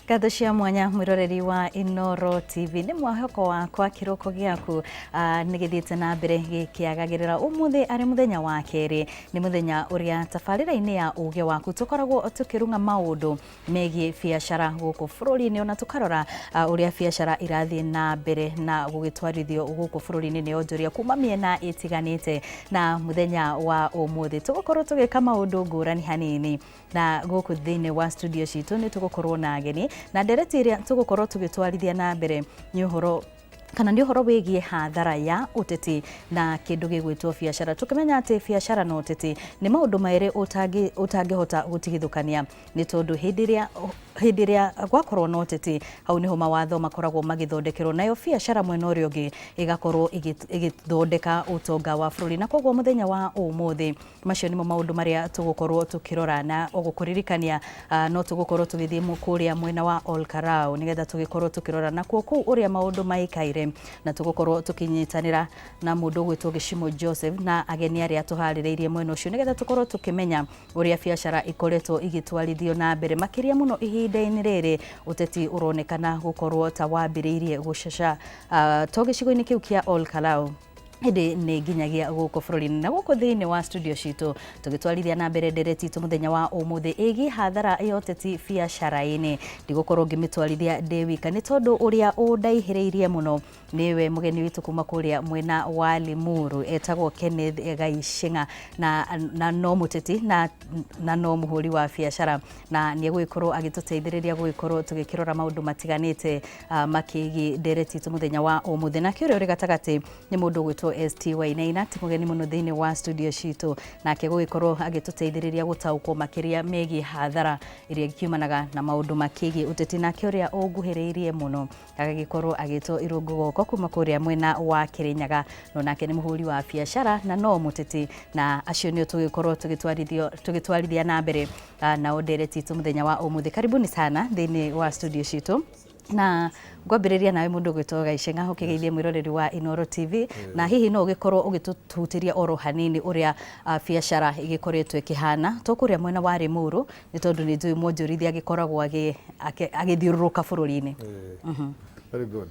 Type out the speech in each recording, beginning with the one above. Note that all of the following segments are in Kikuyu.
Ngatho cia mwanya mwiroreri wa Inoro TV, nĩ mwĩhoko wakwa kĩroko gĩaku nĩ gĩthiĩte na mbere gĩkĩagagĩrĩra. Ũmũthĩ arĩ mũthenya wa kerĩ, nĩ mũthenya ũrĩa tabarĩra-inĩ ya Ũgĩ Waku tũkoragwo tũkĩrung'a maũndũ megiĩ biacara gũkũ bũrũri-inĩ, ona tũkarora ũrĩa biacara irathiĩ na mbere na gũgĩtwarithio gũkũ bũrũri-inĩ nĩ onjoria kuma mĩena ĩtiganĩte. Na mũthenya wa ũmũthĩ tũgũkorwo tũgĩka maũndũ ngũrani hanini, na gũkũ thĩinĩ wa studio citũ nĩ tũgũkorwo na ageni, na ndereti ĩrĩa tũgũkorwo tũgĩtwarithia na mbere nĩ ũhoro kana nĩ ũhoro wĩgiĩ hathara ya ũteti na kĩndũ gĩgwĩtwo biacara, tũkĩmenya atĩ biacara na ũteti nĩ maũndũ merĩ ũtangĩhota gũtigithũkania, nĩ tondũ hĩndĩ ĩrĩa gwakorwo na ũteti, hau nĩho mawatho makoragwo magĩthondekerwo, nayo biacara mwena ũrĩa ũngĩ ĩgakorwo ĩgĩthondeka ũtonga wa bũrũri. Na koguo mũthenya wa ũmũthĩ macio nĩmo maũndũ marĩa tũgũkorwo tũkĩrora, na ogũkũririkania no tũgũkorwo tũgĩthiĩ kũrĩa mwena wa Ol Kalou nĩgetha tũgĩkorwo tũkĩrora nakuo kũu ũrĩa maũndũ maikaire, na tũgũkorwo tũkĩnyitanĩra na mũndũ ũgwĩtwo Gĩcimo Joseph na ageni arĩa tũharĩrĩirie mwena ũcio, nĩgetha tũkorwo tũkĩmenya ũrĩa biacara ikoretwo igĩtwarithio na mbere, makĩria mũno ihinda-inĩ rĩrĩ ũteti ũronekana gũkorwo ta wambĩrĩirie gũcaca, to gĩcigo-inĩ kĩu kĩa Ol Kalou, ĩndĩ nĩ nginyagia gũkũ bũrũri-inĩ. Na gũkũ thĩinĩ wa studio citũ tũgĩtwarithia na mbere ndereti itũ mũthenya wa ũmũthĩ ĩgiĩ hathara ya ũteti biacara-inĩ, ndigũkorwo ngĩmĩtwarithia ndĩ wika, nĩ tondũ ũrĩa ũndaihĩrĩirie mũno nĩwe mũgeni witũ kuma kũrĩa mwena wa Limuru, etagwo Kenneth Gaicing'a, na no mũteti na no mũhũri wa biacara, na nĩ egũgĩkorwo agĩtũteithĩrĩria gũgĩkorwo tũgĩkĩrora maũndũ matiganĩte makĩgiĩ ndereti itũ mũthenya wa ũmũthĩ. Nake ũrĩa ũrĩ gatagatĩ nĩ mũndũ ũgwĩtwo ST Wainaina, ti mũgeni mũno thĩinĩ wa studio citũ, nake gũgĩkorwo agĩtũteithĩrĩria gũtaũkwo makĩria megiĩ hathara ĩrĩa ĩkiumanaga na maũndũ makĩgiĩ ũteti. Nake ũrĩa ũnguhĩrĩirie mũno agagĩkorwo agĩtwo Irũngũ Goko kuma kũrĩa mwena wa Kĩrĩnyaga, no nake nĩ mũhũri wa biacara na no mũteti. Na acio nĩo tũgĩkorwo tũgĩtwarithia na mbere nao ndereti itũ mũthenya wa ũmũthĩ. Karibuni sana thĩinĩ wa studio citũ, na ngwambĩrĩria nawe mũndũ ũgwĩtwo Gaiceng'a, ũkĩgeithie mwĩroreri wa Inoro TV, na hihi no ũgĩkorwo ũgĩtũhutĩria oro hanini ũrĩa biacara ĩgĩkoretwo ĩkĩhana to kũrĩa mwena wa Limuru, nĩ tondũ nĩ njũĩ mwonjorithia agĩkoragwo agĩthiũrũrũka bũrũri-inĩ. Very good.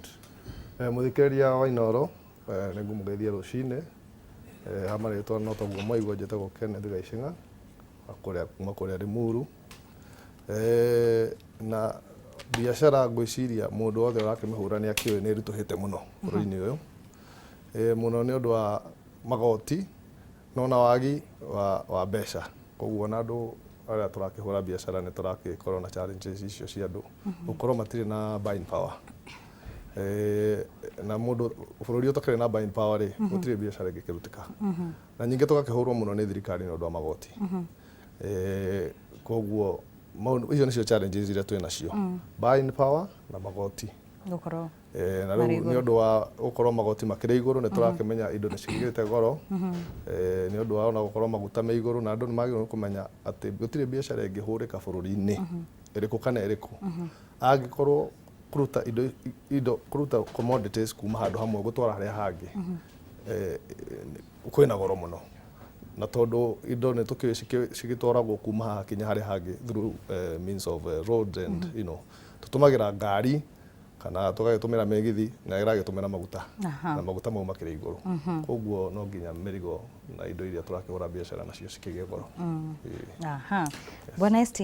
Mũthikĩrĩria wa Inoro, nĩ ngũmũgeithia rũcinĩ. Ha marĩtwa no taguo mwaigua, njĩtagwo Kenneth Gaiceng'a kũrĩa kuma kũrĩa Limuru. Na biacara ngwĩciria mũndũ wothe ũrakĩmĩhũra nĩ akĩũĩ nĩ ĩritũhĩte mũno bũrũri-inĩ ũyũ. Mũno nĩ ũndũ wa magoti no na wagi wa mbeca. Koguo ona andũ arĩa tũrakĩhũra biacara nĩ tũrakĩkorwo na challenges icio cia andũ gũkorwo matirĩ na buying power. Na mũndũ bũrũri ũtakĩrĩ na buying power rĩ, gũtirĩ biacara ĩngĩkĩrutĩka. Na ningĩ tũgakĩhũrwo mũno nĩ thirikari nĩ ũndũ wa magoti. Koguo maũndũ icio nĩcio challenges iria twĩ nacio. Buying power na magoti. Gũkorwo Na rĩu nĩ ũndũ wa gũkorwo magoti makĩrĩ igũrũ, nĩ tũrakĩmenya indo nĩ cikĩgĩte goro, nĩ ũndũ wa ona gũkorwo maguta me igũrũ, na andũ nĩ magĩrĩirwo nĩ kũmenya atĩ gũtirĩ biacara ĩngĩhũrĩka bũrũri-inĩ ĩrĩkũ kana ĩrĩkũ angĩkorwo kũruta indo, kũruta commodities kuma handũ hamwe gũtwara harĩa hangĩ kwĩna goro mũno. Na tondũ indo nĩ tũkĩũĩ cigĩtwaragwo kuma haha kinya harĩa hangĩ through means of roads and tũtũmagĩra ngari kana tũgagĩtũmĩra mĩgithi, na ĩragĩtũmĩra maguta, na maguta mau makĩrĩ igũrũ, koguo no nginya mĩrigo na indo iria tũrakĩhũra biacara nacio cikĩgĩe goro. Ĩĩ. Aha. Bwana ST,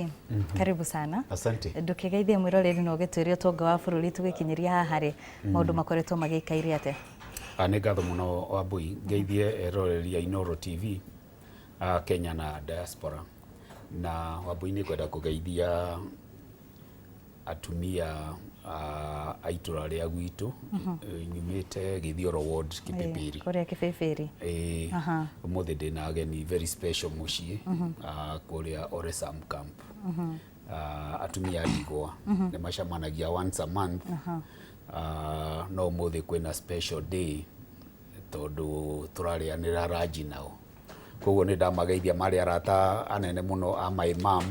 karibu sana. Asante. Ndũkĩgeithie mwĩroreri na ũgĩtwĩre ũtonga wa bũrũri tũgĩkinyĩria haha rĩ, maũndũ makoretwo magĩikaire atĩa? Nĩ ngatho mũno Wambui, ngeithie eroreri a Inoro TV Kenya na diaspora. Na Wambui, nĩ ngwenda kũgeithia atumia a itũra rĩa gwitũ. Nyumĩte Gĩthioro ward, Kipipiri. Kũrĩa Kĩbĩbĩri. Ĩĩ. Ũmũthĩ ndĩna ageni very special mũciĩ kũrĩa Oresam camp. Atumia a ndigwa nĩ macemanagia once a month, no ũmũthĩ kwĩna special day tondũ tũrarĩanĩra ranji nao. Koguo nĩ ndamageithia, marĩ arata anene mũno a my mom.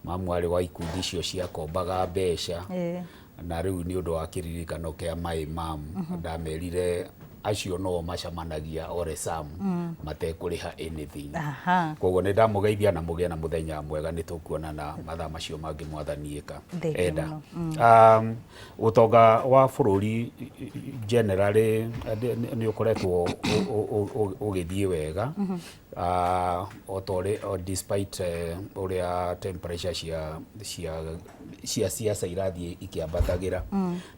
Mamu arĩ wa ikundi icio ciakombaga mbeca, na rĩu nĩ ũndũ wa kĩririkano kĩa my mom ndamerire. Acio no macemanagia Oresam matekũrĩha anything. Koguo nĩ ndamũgeithia na mũgĩe na mũthenya mwega, nĩ tũkuonana mathaa macio mangĩ Mwathani ĩka Thank you enda. mũno. Ũtonga wa bũrũri generally nĩ ũkoretwo ũgĩthiĩ wega, o ta ũrĩa despite ũrĩa temperature cia siasa irathiĩ ikĩambatagĩra,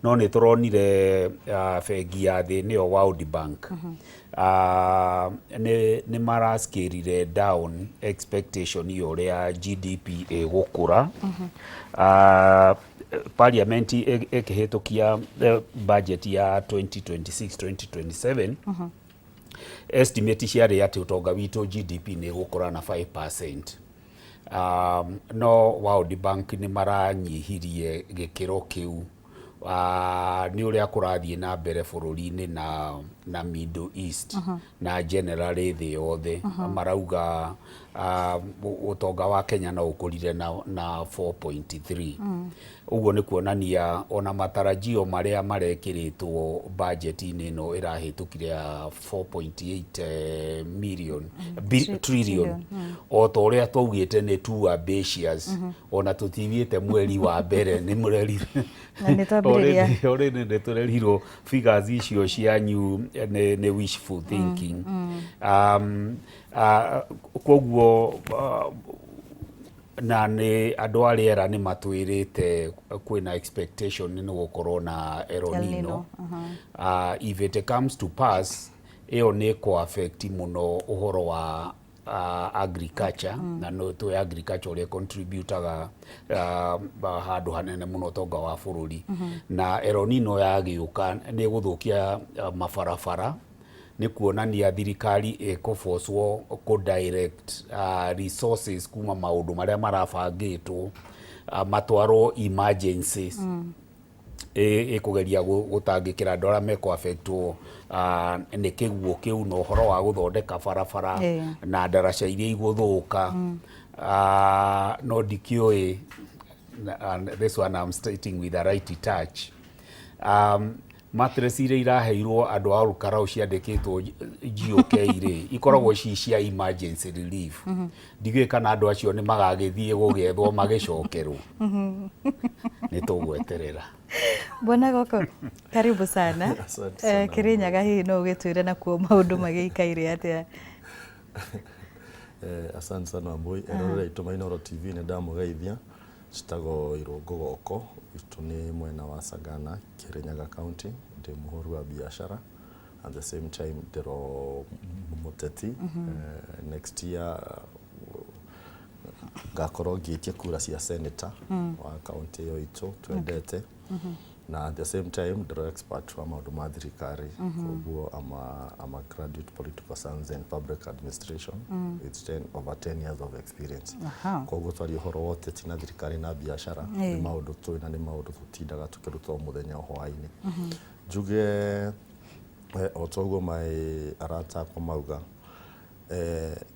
no nĩ tũronire bengi ya thĩ, nĩyo World Bank, nĩ marascalire down expectation ya ũrĩa GDP ĩgũkũra. Parliament ĩkĩhĩtũkia budget ya 2026-2027, estimate ciarĩ atĩ ũtonga witũ GDP nĩ ĩgũkũra na 5%. No World Bank nĩ maranyihirie gĩkĩro kĩu nĩ ũrĩa kũrathiĩ na mbere bũrũri-inĩ na Middle East na generally thĩ yothe. Marauga ũtonga wa Kenya no ũkũrire na 4.3. Ũguo nĩ kuonania ona matarajio marĩa marekĩrĩtwo budget-inĩ ĩno ĩrahĩtũkire ya 4.8 million trillion, o ta ũrĩa twaugĩte nĩ too ambitious, ona tũtithiĩte mweri wa mbere nĩ mũrerire. Na nĩ twambĩrĩria. Already nĩ tũrerirwo figures icio cianyu nĩ wishful thinking. Koguo na nĩ andũ a rĩera nĩ matwĩrĩte kwĩna expectation nĩ gũkorwo na El El Nino. Nino. If it comes to pass, ĩyo nĩ ĩkũ affect mũno ũhoro wa agriculture, na no tũĩ agriculture ũrĩa contributaga handũ hanene mũno ũtonga wa bũrũri. Na El Nino yagĩũka nĩ ĩgũthũkia mabarabara, nĩ kuonania thirikari ĩkũbocwo kũ direct resources kuma maũndũ marĩa marabangĩtwo matwarwo emergencies ĩkũgeria gũtangĩkĩra andũ arĩa mekũ affectwo nĩ kĩguũ kĩu na ũhoro wa gũthondeka barabara na ndaraca iria igũthũka. No ndikĩũĩ, and this one I'm stating with a right touch, mattress iria iraheirwo andũ a Olkalau ciandĩkĩtwo GOK rĩ, ikoragwo ci cia emergency relief. Ndiũĩ kana andũ acio nĩ magagĩthiĩ gũgĩethwo magĩcokerwo, nĩ tũgweterera. Bwana Goko, karibu sana. Asante sana. Kirinyaga hihi no ũgĩtwĩre nakuo maũndũ magĩikaire atĩa? Asante sana Wambui. Erorera aitũ Mainoro TV, nĩ ndamũgeithia. Njĩtagwo Irũngũ Goko, witũ nĩ mwena wa Sagana, Kirinyaga County. Ndĩ mũhũri wa biacara, at the same time ndĩro mũteti. Next year ngakorwo ngĩikia kura cia senator wa kaunti ĩyo itũ twendete, na at the same time ndĩro expert wa maũndũ ma thirikari. Koguo I'm a graduate political science and public administration with 10, over 10 years of experience. Koguo twaria ũhoro wa ũteti na thirikari na biacara, nĩ maũndũ tũĩ na nĩ maũndũ tũtindaga tũkĩruta o mũthenya o hwaĩ-inĩ. Njuge o ta ũguo mai arata akwa mauga,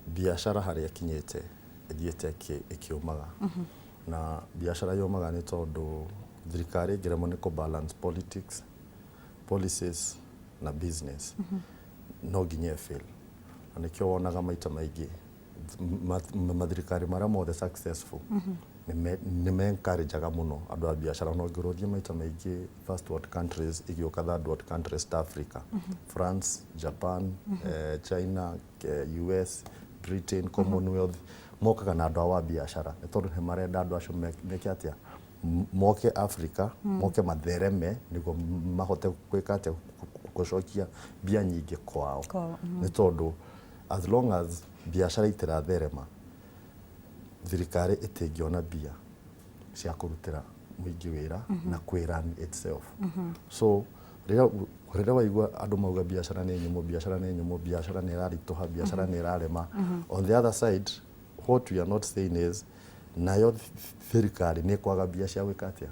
biacara harĩa ĩkinyĩte ĩthiĩte ĩkĩũmaga, na biacara yũmaga nĩ tondũ thirikari ĩngĩremwo nĩ kũ balance politics, policies na business, no nginya ĩfail. Na nĩkĩo wonaga maita maingĩ mathirikari marĩa mothe successful nĩ me encourageaga mũno andũ a biacara. No ngĩrwo ũthiĩ maita maingĩ first world countries igĩũka third world countries ta Africa, France, Japan, China, US, Britain, Commonwealth, mokaga na andũ ao a biacara nĩ tondũ nĩ marenda andũ acio meke atĩa? Moke Africa, moke mathereme nĩguo mahote gwĩka atĩa? Gũcokia mbia nyingĩ kwao. Kwao. Nĩ tondũ as long as biacara itiratherema, thirikari ĩtingĩona mbia cia kũrutĩra mũingĩ wĩra na kwĩ-run itself. So rĩrĩa waigua andũ mauga biacara nĩ nyũmũ, biacara nĩ nyũmũ, biacara nĩ ĩraritũha, biacara nĩ ĩrarema, on the other side what we are not saying is nayo thirikari nĩ ĩkwaga mbia cia gwĩka atĩa?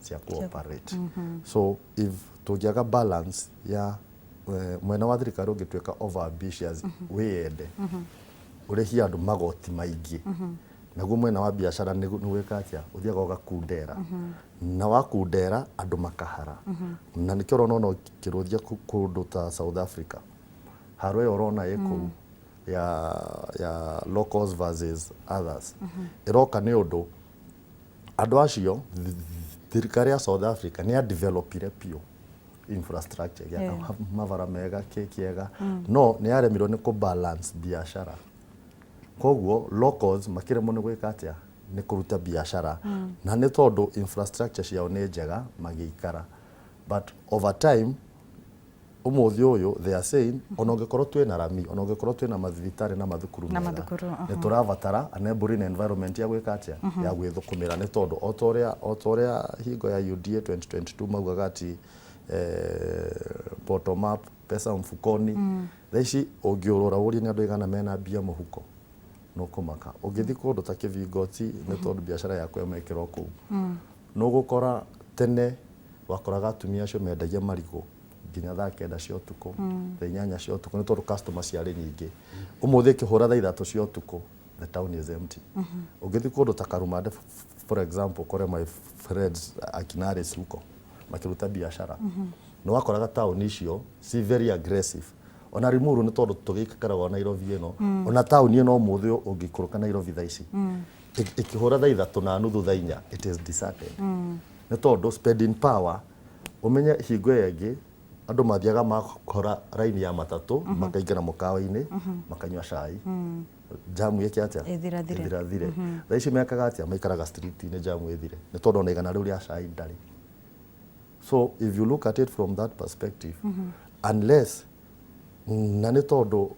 Cia cooperate. So if tũngĩaga balance ya mwena wa thirikari ũngĩtuĩka over ambitious, wĩyende, ũrĩhie andũ magoti maingĩ. Naguo mwena wa biacara nĩ gwĩka atĩa? Ũthiaga ũgakundera. Na wakundera andũ makahara. Na nĩkĩo ũrona ona ũkĩrũthia kũndũ ta South Africa. Haro ĩyo ũrona ĩ kũu ya locals versus others. Ĩroka nĩ ũndũ andũ acio, thirikari ya South Africa nĩ ya developire biũ infrastructure, ĩgĩaka mabara mega, kĩ kĩega, no nĩ yaremirwo nĩ kũ balance biacara. Koguo locals makĩremwo nĩ gwĩka atĩa? Nĩ kũruta biacara. Na nĩ tondũ infrastructure ciao nĩ njega magĩikara. But over time, ũmũthĩ ũyũ they are saying ona ũngĩkorwo twĩna rami, ona ũngĩkorwo twĩna mathibitarĩ na mathukuru na mega, mathukuru, nĩ tũrabatara an enabling environment ya gwĩka atĩa? Ya gwĩthũkũmĩra. Nĩ tondũ o ta ũrĩa hingo ya UDA 2022 maugaga ati bottom up, pesa mfukoni, thaa ici ũngĩũrũra ũrie nĩ andũ aigana mena mbia mũhuko, nũkũmaka. Ũngĩthiĩ kũndũ ta Kĩbingoti, nĩ tondũ biacara yakwa ĩmwe ĩkĩrwo kũu, nũgũkora tene wakoraga atumia acio mendagia marigũ nginya thaa 9 cia ũtukũ, thaa 8 cia ũtukũ, nĩ tondũ customer ciarĩ nyingĩ. Ũmũthĩ ĩkĩhũra thaa 3 cia ũtukũ, the town is empty. Ũngĩthiĩ kũndũ ta Karumande, for example, kore my friends akina Alice huko makĩruta biacara, nĩ wakoraga taũni icio ci very aggressive. Ona Limuru, nĩ tondũ tũgĩikaraga Nairobi ĩno, ona taũni ĩno ũmũthĩ ũngĩikũrũka Nairobi thaa ici ĩkĩhũra thaa 3:30, thaa 4, it is deserted, nĩ tondũ spending power, ũmenye hingo ĩyo ĩngĩ andũ mathiaga makora raini ya matatũ, makaingĩra mũkawa-inĩ, makanyua cai, jamu ĩke atĩa? Ĩthirathire. Ĩthirathire. Thaa ici mekaga atĩa? Maikaraga street-inĩ jamu ĩthire, nĩ tondũ ona 100 rĩu rĩa cai ndarĩ. So if you look at it from that perspective, unless na nĩ tondũ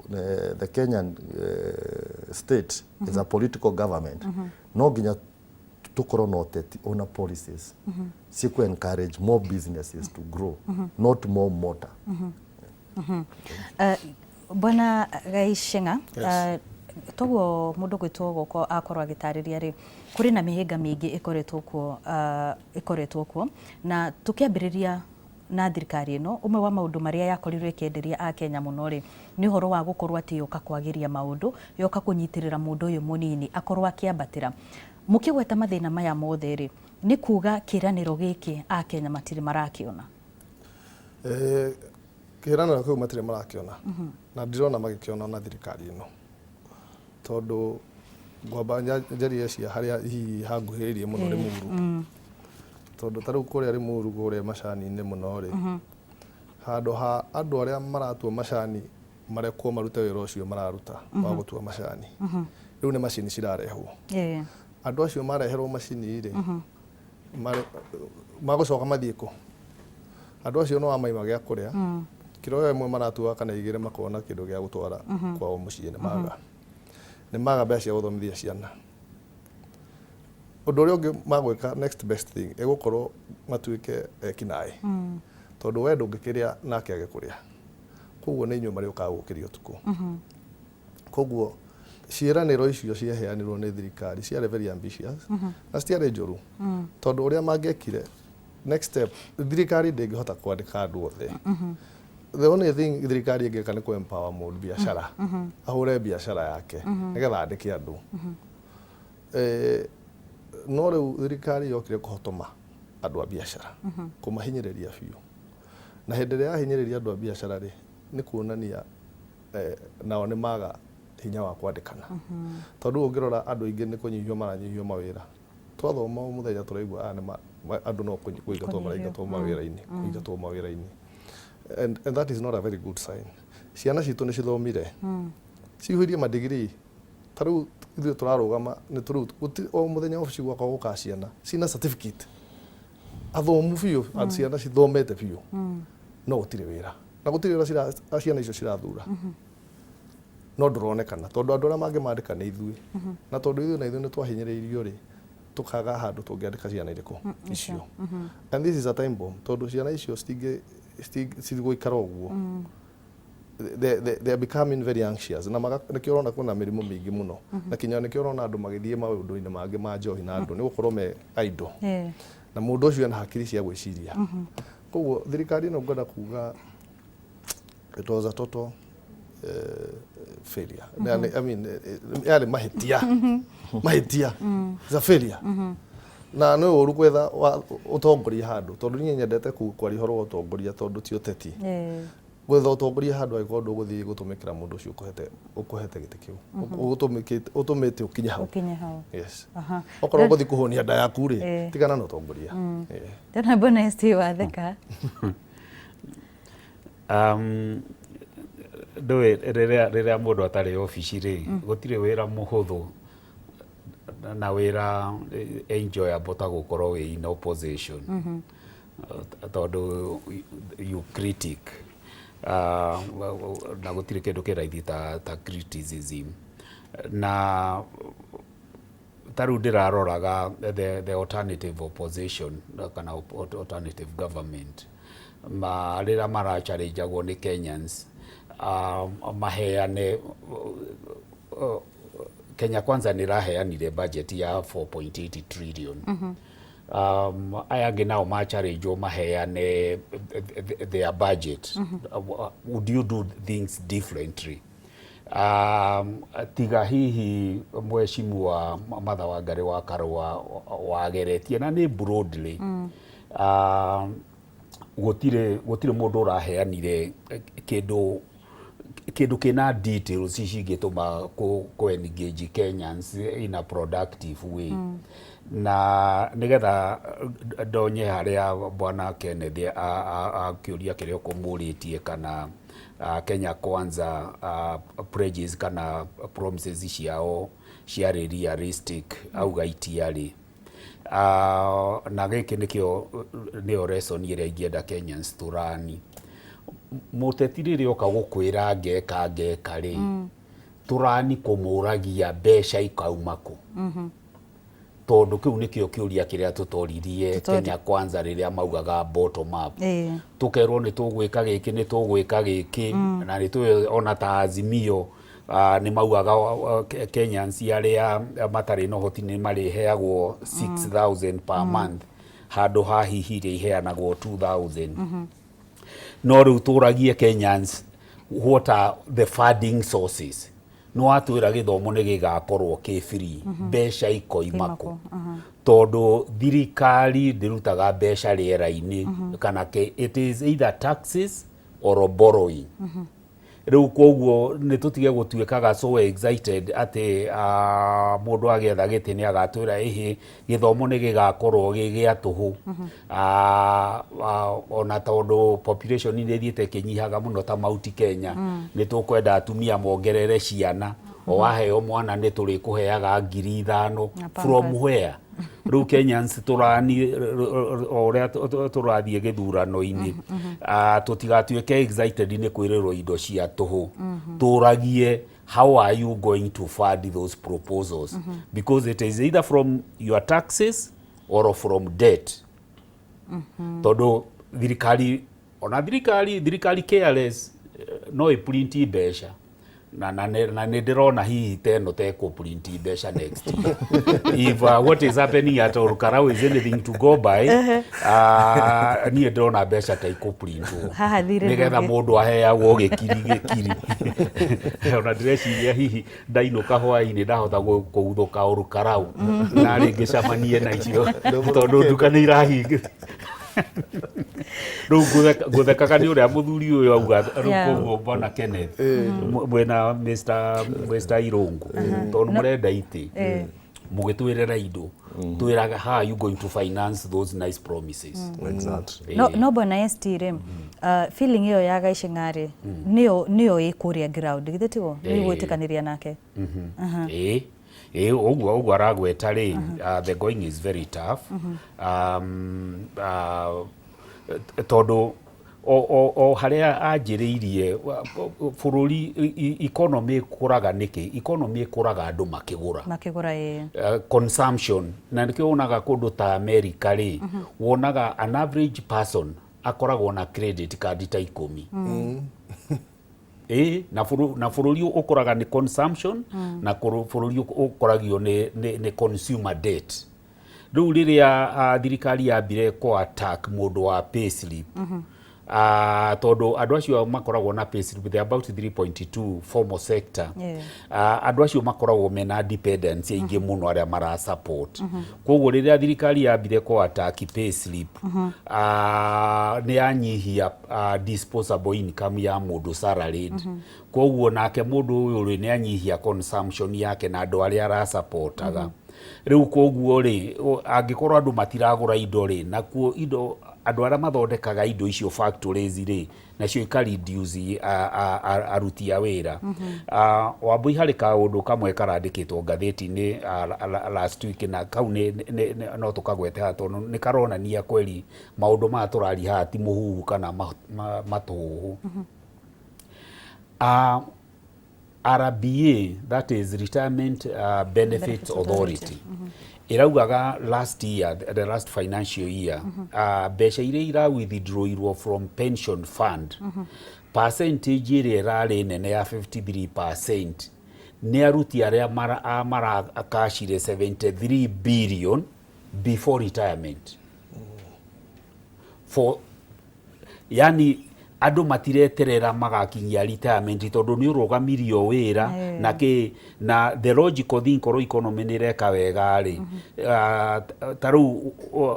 the Kenyan state is a political government, no nginya tukorwo na ũteti ona policies ciku encourage more businesses to grow, not more motor. Bwana Gaiceng'a, Yes. Toguo mũndũ gwĩtwo gũko akorwo agĩtarĩria rĩ, kũrĩ na mĩhĩnga mĩingĩ ĩkoretwo kuo na tũkĩambĩrĩria na thirikari ĩno, ũmwe wa maũndũ marĩa yakorirwo ĩkĩenderia akenya mũno rĩ, nĩ ũhoro wa gũkorwo atĩ yoka kwagĩria maũndũ, yoka kũnyitĩrĩra mũndũ ũyũ mũnini akorwo akĩambatĩra. Mũkĩgweta mathĩna maya mothe rĩ, nĩ kuga kĩranĩro gĩkĩ akenya matirĩ marakĩona? Kĩranĩro kĩu matirĩ marakĩona, na ndirona magĩkĩona na thirikari ĩno, tondũ ngwamba njarie cia harĩa hihi hanguhĩrĩirie mũno, Limuru, tondũ ta rĩu kũrĩa Limuru, kũrĩa macani-inĩ mũno rĩ, handũ ha andũ arĩa maratua macani marekwo marute wĩra ũcio mararuta wa gũtua macani, rĩu nĩ macini cirarehwo. Andũ acio mareherwo macini rĩ, magũcoka mathiĩ kũ? Andũ acio no amaima gĩa kũrĩa. Kĩro ĩmwe maratuaga kana igĩrĩ, makona kĩndũ gĩa gũtwara kwao mũciĩ, nĩ maga mbeca cia gũthomithia ciana. Ũndũ ũrĩa ũngĩ magwĩka, next best thing, ĩgũkorwo matuĩke ekinaĩ, tondũ we ndũngĩkĩrĩa nake age kũrĩa, koguo nĩ inyuĩ marĩũkaga gũkĩria ũtukũ. Koguo ciĩranĩro icio ciaheanirwo nĩ thirikari ciarĩ very ambitious na citiarĩ njũru, tondũ ũrĩa mangĩekire next step, thirikari ndĩngĩhota kwandĩka andũ othe. The only thing thirikari ĩngĩka nĩ kũ empower mũndũ biacara, ahũre biacara yake nĩgetha andĩke andũ. No rĩu thirikari yokire kũhotoma andũ a biacara, kũmahinyĩrĩria biũ, na hĩndĩ ĩrĩa yahinyĩrĩria andũ a biacara rĩ, nĩ kuonania nao nĩ maga hinya wa kwandĩkana, tondũ ũngĩrora andũ aingĩ nĩ kũnyihio maranyihio mawĩra. Twathoma o mũthenya tũraigua aya nĩ andũ no kũingatwo maraingatwo mawĩra-inĩ, kũingatwo mawĩra-inĩ, and that is not a very good sign. Ciana citũ nĩ cithomire, cihũirie madigiri. Ta rĩu ithuĩ tũrarũgama nĩ tũrĩu o mũthenya obici gwakwa gũka ciana cina certificate, athomu biũ, ciana cithomete biũ, no gũtirĩ wĩra, na gũtirĩ wĩra ciana icio cirathura, no ndũronekana, tondũ andũ arĩa mangĩmandĩka nĩ ithuĩ, na tondũ ithuĩ na ithuĩ nĩ twahinyĩrĩirio rĩ, tũkaga handũ tũngĩandĩka ciana irĩkũ icio. And this is a time bomb, tondũ ciana icio citigũikara ũguo. They are becoming very anxious na nĩkĩo ũrona kwĩna mĩrimũ mĩingĩ mũno, na kinya nĩkĩo ũrona andũ magĩthiĩ maũndũ-inĩ mangĩ ma njohi na andũ nĩ gũkorwo me idle, na mũndũ ũcio ena hakiri cia gwĩciria. Koguo thirikari ĩno, ngwenda kuga it was a total failure. I mean, yarĩ mahĩtia, mahĩtia. It's a failure. Na nĩ ũru gwetha ũtongoria handũ, tondũ niĩ nyendete kwaria ũhoro wa ũtongoria, tondũ ti ũteti. Gwetha ũtongoria handũ angĩkorwo ndũgũthiĩ gũtũmĩkĩra mũndũ ũcio ũkũhete gĩtĩ kĩu, ũtũmĩte ũkinye hau. Ũkinye hau. Yes. Okorwo ũgũthiĩ kũhũnia nda yaku rĩ, tigana na ũtongoria. Ndona Bwana ST watheka. Ndũĩ rĩrĩa mũndũ atarĩ obici rĩ, gũtirĩ wĩra mũhũthũ na wĩra enjoyable ta gũkorwo wĩ in opposition, tondũ you critic, na gũtirĩ kĩndũ kĩ raithi ta criticism. Na ta rĩu ndĩraroraga the alternative opposition kana alternative government, ma rĩrĩa marachallengeagwo nĩ Kenyans maheane, Kenya Kwanza nĩ ĩraheanire budget ya 4.8 trillion. Aya angĩ nao machallengewo maheane their budget. Would you do things differently? Tiga hihi mheshimiwa Martha Wangari wa Karua wageretie na nĩ broadly, gũtirĩ mũndũ ũraheanire kĩndũ kĩna details cingĩtũma kũ engage Kenyans in a productive way. Na nĩgetha ndonye harĩa bwana Kenneth akĩũria kĩrĩa ũkũmũrĩtie, kana Kenya Kwanza pledges kana promises ciao ciarĩ realistic, auga itiarĩ. Na gĩkĩ nĩkĩo nĩyo lesson ĩrĩa ingĩenda Kenyans tũrani. Mũteti rĩrĩa oka gũkwĩra ngeka ngeka rĩ, tũrani kũmũragia mbeca ikauma kũ, tondũ kĩu nĩkĩo kĩũria kĩrĩa tũtoririe Kenya Kwanza rĩrĩa maugaga bottom up. Tũkerwo nĩ tũgwĩka gĩkĩ, nĩ tũgwĩka gĩkĩ, na nĩ tũĩ ona ta Azimio nĩ maugaga Kenyans arĩa matarĩ na ũhoti nĩ marĩheagwo 6000 per month handũ ha hihi iria iheanagwo 2000. No rĩu tũragie Kenyans, what are the funding sources? Nĩ watwĩra gĩthomo nĩ gĩgakorwo kĩ free, mbeca ikoima kũ? Tondũ thirikari ndĩrutaga mbeca rĩera-inĩ, kana it is either taxes or borrowing. Rĩu koguo nĩ tũtige gũtuĩkaga so excited atĩ mũndũ agĩetha gĩtĩ nĩ agatwĩra ĩhĩ gĩthomo nĩ gĩgakorwo gĩ gĩa tũhũ. Ona tondũ population nĩ ĩthiĩte ĩkĩnyihaga mũno ta Mount Kenya, nĩ tũkwenda atumia mongerere ciana, o waheo mwana nĩ tũrĩkũheaga 5,000. Na From Pampers. where? Rĩu Kenyans tũrani o ũrĩa tũrathiĩ gĩthurano-inĩ, tũtigatuĩke excited nĩ kwĩrĩrwo indo cia tũhũ. Tũragie, how are you going to fund those proposals? Because it is either from your taxes or from debt, tondũ thirikari, ona thirikari careless, no ĩprint mbeca, na nĩ ndĩrona hihi ta ĩno tekũ-print mbeca next year, if what is happening at Olkalou is anything to go by. Niĩ ndĩrona mbeca ta ikũ-printwo Haha thirĩ nĩgetha ndũngĩ. Mũndũ aheagwo gĩkiri gĩkiri. Ona ndĩreciria hihi ndainũka hwainĩ ndahota kũguthũka Olkalou na rĩngĩ cemanie na icio, tondũ nduka nĩ irahinga. Rĩu ngũthekaga nĩ ũrĩa mũthuri ũyũ auga rĩu. Koguo bwana Kenneth mwena Mr Irungu, tondũ mũrenda itĩ mũgĩtwĩrĩra indo, twĩraga, how are you going to finance those nice promises? Exactly. No bwana ST rĩ, feeling ĩyo ya Gaiceng'a rĩ, nĩyo ĩ kũrĩa ground, githĩ tiguo? Nĩ gwĩtĩkanĩria nake? Ĩĩ, ũguo aragweta rĩ, the going is very tough, tondũ o harĩa anjĩrĩirie bũrũri, economy ĩkũraga nĩkĩ? Economy ĩkũraga andũ makĩgũra. Makĩgũra, ĩĩ. Consumption. Na nĩkĩo wonaga kũndũ ta America rĩ, wonaga an average person akoragwo na credit card ta 10. Ĩĩ, na bũrũri ũkũraga nĩ consumption, na bũrũri ũkũragio nĩ consumer debt. Rĩu rĩrĩa thirikari yambire kũ attack mũndũ wa payslip. Tondũ andũ acio makoragwo na payslip, they are about 3.2 formal sector. Andũ acio makoragwo mena dependence aingĩ mũno arĩa mara support. Koguo rĩrĩa thirikari yambire kũ attack payslip, nĩ yanyihia disposable income ya mũndũ salaried. Koguo nake mũndũ ũyũ rĩ, nĩ anyihia consumption yake na andũ arĩa arasupportaga. Rĩu koguo rĩ, angĩkorwo andũ matiragũra indo rĩ, nakuo indo andũ arĩa mathondekaga indo icio factories rĩ, nacio ika reduce aruti a wĩra. Wambui, harĩ kaũndũ kamwe karandĩkĩtwo ngathĩti-inĩ last week, na kau nĩ no tũkagwete haha tondũ nĩ karonania kweri maũndũ maya tũraria haha ti mũhuhu kana matũhũhũ. RBA, that is Retirement Benefits Benefits Authority, ĩraugaga last year, the last financial year, mbeca iria ira withdrawirwo from pension fund, percentage ĩrĩa ĩrarĩ nene ya 53% nĩ aruti arĩa marakacire 73 billion before retirement for, yani andũ matireterera magakinyia retirement tondũ nĩ ũrũgamirio wĩra na kĩ. Na the logical thing, korwo economy nĩ ĩreka wega rĩ, ta rĩu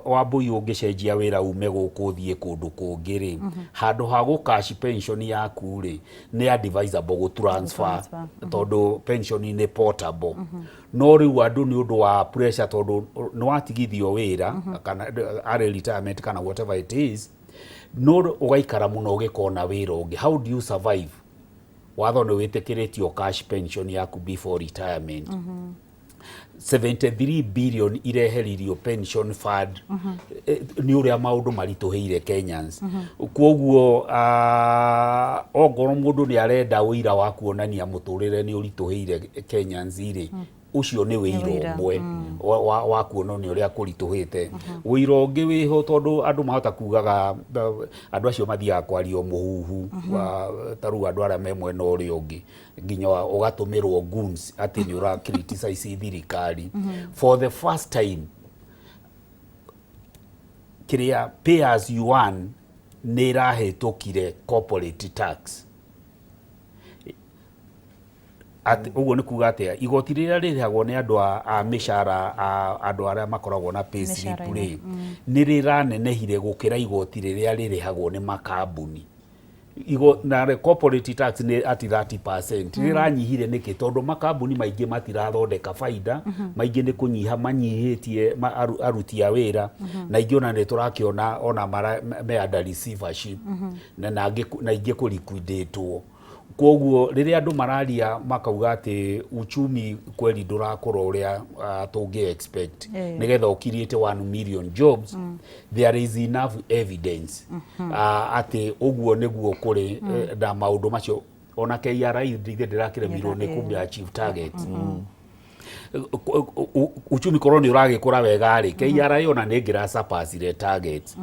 Wambui, ũngĩcenjia wĩra ume gũkũ ũthiĩ kũndũ kũngĩ rĩ, handũ ha gũ cash pension yaku rĩ, nĩ advisable gũ transfer. Transfer. Tondũ pension nĩ portable. No rĩu andũ nĩ ũndũ wa pressure, tondũ nĩ watigithio wĩra kana arĩ retirement kana whatever it is, no ũgaikara mũno ũgĩkona wĩra ũngĩ. How do you survive? Watho nĩ wĩtĩkĩrĩtio cash pension yaku before retirement. 73 billion ireheririo pension fund nĩ ũrĩa maũndũ maritũhĩire Kenyans. Koguo ongorwo mũndũ nĩ arenda ũira wa kuonania mũtũrĩre nĩ ũritũhĩire Kenyans rĩ, ũcio nĩ wĩira wĩira, ũmwe wa kuonania ũrĩa kũritũhĩte. Wĩira ũngĩ wĩho, tondũ andũ mahota kugaga andũ acio mathiaga kwaria mũhuhu ta rĩu andũ arĩa me mwena ũrĩa ũngĩ, nginya ũgatũmĩrwo goons atĩ nĩ ũra criticize thirikari. For the first time, kĩrĩa pay as you earn nĩ ĩrahĩtũkire corporate tax. Atĩ ũguo nĩ kuga atĩa? Igoti rĩrĩa rĩrĩhagwo nĩ andũ a mĩcara, a andũ arĩa makoragwo na pay slip Mĩcara-inĩ, rĩ, nĩ rĩranenehire gũkĩra igoti rĩrĩa rĩrĩhagwo nĩ makambuni. Na corporate tax nĩ at 30%, rĩranyihire nĩkĩ? Tondũ makambuni maingĩ matirathondeka baida, maingĩ nĩ kũnyiha manyihĩtie aruti a wĩra, na ingĩ ona nĩ tũrakĩona ona mara me under receivership na ingĩ kũ liquidatwo. Koguo rĩrĩa andũ mararia makauga atĩ uchumi kweli ndũrakũra ũrĩa tũngĩ expect nĩgetha ũ create 1 million jobs, there is enough evidence atĩ ũguo nĩguo kũrĩ. Na maũndũ macio ona KRA ithe ndĩrakĩremirwo nĩ kũmĩ achieve target. Uchumi korwo nĩ ũragĩkũra wega rĩ, KRA ona nĩ ĩngĩra surpassire target.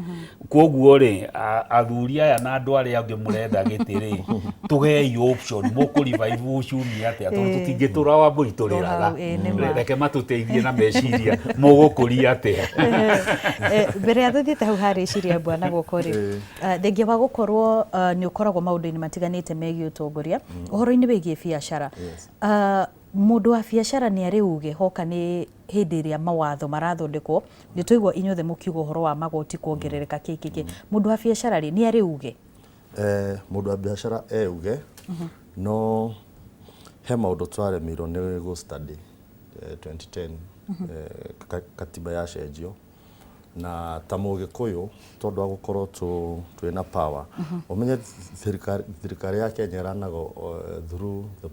Koguo rĩ, athuri aya na andũ arĩa angĩ mũrenda gĩtĩ rĩ, tũhei option, mũkũ revive uchumi atĩa? Tondũ tũtingĩtũra, Wambũi, tũrĩraga. Hau, ĩ, nĩ ma. Reke matũteithie na meciria, mũgũkũria atĩa? Mbere ya tũthiĩte hau harĩ ciria bwana gũkũ rĩ, thengia wa gũkorwo nĩ ũkoragwo maũndũ-inĩ matiganĩte megiĩ ũtongoria ũhoro-inĩ wĩgiĩ biacara, mũndũ wa biacara nĩ arĩ uge hoka nĩ hĩndĩ ĩrĩa mawatho marathondekwo? Nĩ twaigua inyuothe mũkiuga ũhoro wa magoti kuongerereka, kĩ kĩ kĩ. Mũndũ wa biacara rĩ, nĩ arĩ uge? Mũndũ wa biacara euge, no he maũndũ twaremirwo nĩ gũ study 2010 katiba yacenjio. Na ta mũgĩkũyũ, tondũ wa gũkorwo twĩna power, ũmenye thirikari ya Kenya ĩranago through the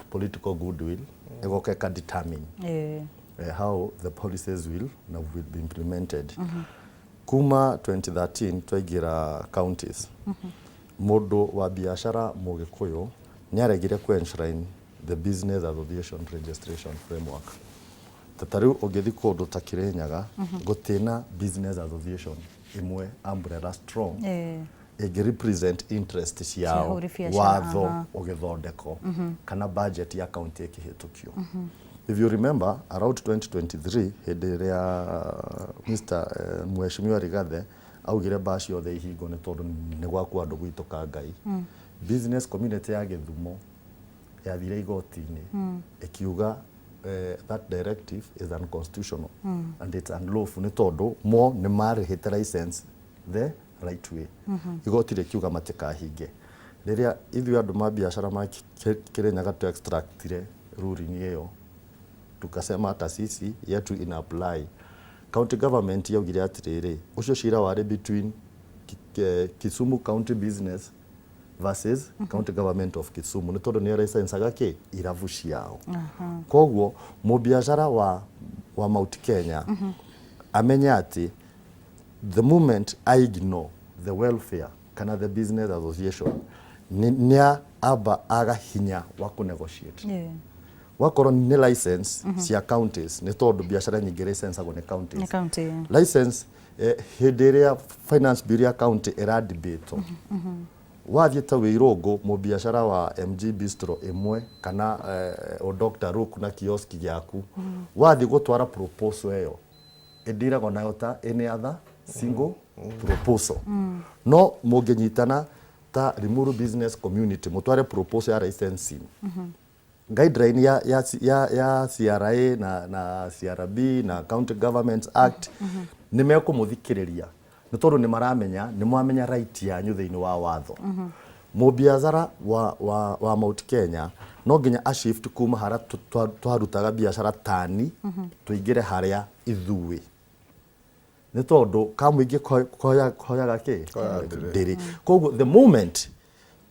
political goodwill, ĩgoka ĩka determine how the policies will na will be implemented. Kuma 2013 twaingĩra counties, mũndũ wa biacara mũgĩkũyũ nĩ aregire ku enshrine the Business Association Registration Framework. Ta rĩu ũngĩthiĩ kũndũ ta Kirinyaga, gũtĩna business association ĩmwe umbrella strong ĩngĩ represent interest ciao. Ahũri biacara, watho ũgĩthondekwo kana budget ya county ĩkĩhĩtũkio. If you remember, around 2023, hĩndĩ ĩrĩa Mr Mheshimiwa Rigathi Augire bar ciothe ihingwo nĩ tondũ nĩ gwakua andũ gwitũ ka Ngai. Business community ya Gĩthumo yathire igoti-inĩ ĩkiuga that directive is unconstitutional and it's unlawful nĩ tondũ mo nĩ marĩhĩte license the right way. Igoti rĩkiuga matikahinge. Rĩrĩa ithuĩ andũ ma biacara ma Kĩrĩnyaga tu extractire ruling ĩyo, tukasema hata sisi yetu ina apply. County government yaugire atĩrĩrĩ, ũcio cira warĩ between Kisumu County Business versus County Government of Kisumu nĩ tondũ nĩo licensaga kĩ irabu ciao. Koguo mũbiacara wa Mount Kenya amenye atĩ the moment I ignore the welfare kana the business association, nĩ amba aga hinya wa kũ negotiate. Wakorwo nĩ license cia counties, nĩ tondũ biacara nyingĩ licensagwo nĩ counties. Nĩ county. License, hĩndĩ ĩrĩa finance bill ya county ĩradibatwo, wathiĩ ta Wĩirũngũ, mũbiacara wa MG Bistro ĩmwe kana o Dr. Rook na kioski gĩaku, wathiĩ gũtwara proposal ĩyo, ĩndiragwo nayo ta any other single proposal. No mũngĩnyitana ta Limuru business community mũtware proposal ya licensing, guideline ya CRA na CRB na County Governments Act, nĩ mekũmũthikĩrĩria nĩ tondũ nĩ maramenya nĩ mwamenya right yanyu thĩinĩ wa watho. Mũbiacara wa Mount Kenya no nginya a shift kuma harĩa twarutaga biacara tani tũingĩre harĩa ithuĩ, nĩ tondũ kamũingĩ koyaga kĩ ndĩrĩ. Koguo the moment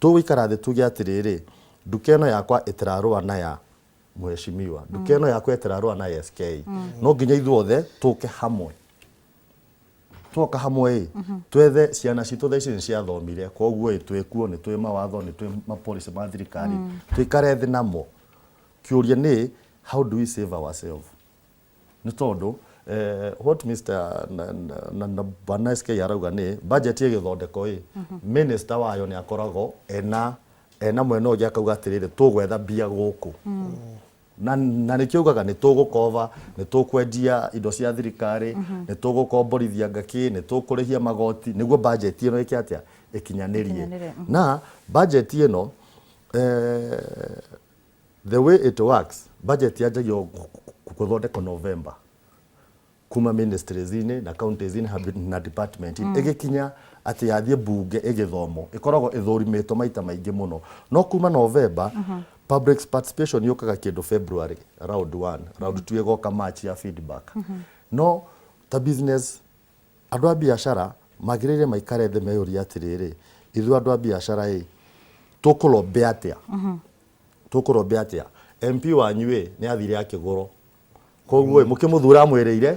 tũgũikara thĩ tuge atĩrĩrĩ, nduka ĩno yakwa ĩtĩrarũa na ya mheshimiwa, nduka ĩno yakwa ĩtĩrarũa na ya SK, no nginya ithuothe tũke hamwe. Twoka hamwe ĩ, twethe ciana citũ thaa ici nĩ ciathomire, koguo ĩ twĩkuo nĩ twĩ mawatho, nĩ twĩ mapolicy ma thirikari, tũikare thĩ namo. Kĩũria nĩ, how do we save ourselves? Nĩ tondũ what Mr. na Bwana SK arauga nĩ budget ĩgĩthondekwo ĩ, minister wayo nĩ akoragwo ena mwena ũngĩ akauga atĩrĩrĩ, tũgwetha mbia gũkũ, na nĩkĩo ugaga nĩ tũgũkova, nĩ tũkwendia indo cia thirikari, nĩ tũgũkomborithia ngakĩ, nĩ tũkũrĩhia magoti nĩguo budget ĩno ĩke atĩa, ĩkinyanĩrie. Ĩkinyanĩre. Na budget ĩno, the way it works, budget yanjagio gũthondekwo November kuma ministries-inĩ na counties-inĩ na department, ĩgĩkinya atĩ yathiĩ bunge ĩgĩthomwo, ĩkoragwo ĩthũrimĩtwo maita maingĩ mũno. No kuma November, public participation yũkaga kĩndũ February, round 1, round 2 ĩgoka March ya feedback. No ta business, andũ a biacara magĩrĩire maikare thĩ meyũrie atĩrĩrĩ, ithuĩ andũ a biacara ĩ tũkũlobby atĩa? Tũkũlobby atĩa? MP wanyu ĩ nĩ athire akĩgũrwo, koguo ĩ mũkĩmũthura amwĩrĩire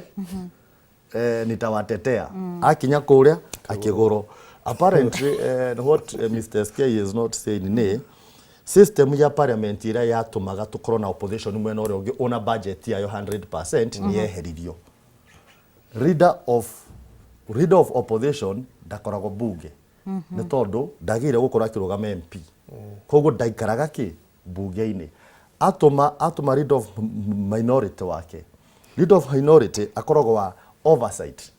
nitawatetea, akinya kũrĩa akĩgũrwo. Apparently, what Mr. SK is not saying nĩ system ya parliament ĩrĩa yatũmaga tũkorwo na opposition mwena ũrĩa ũngĩ ona budget yayo 100% nĩ yeheririo. Leader of opposition ndakoragwo bunge nĩ tondũ ndagĩrĩire gũkorwo akĩrũgama MP, koguo ndaikaraga kĩ bunge-inĩ. Atũma leader of minority wake. Leader of minority akoragwo wa oversight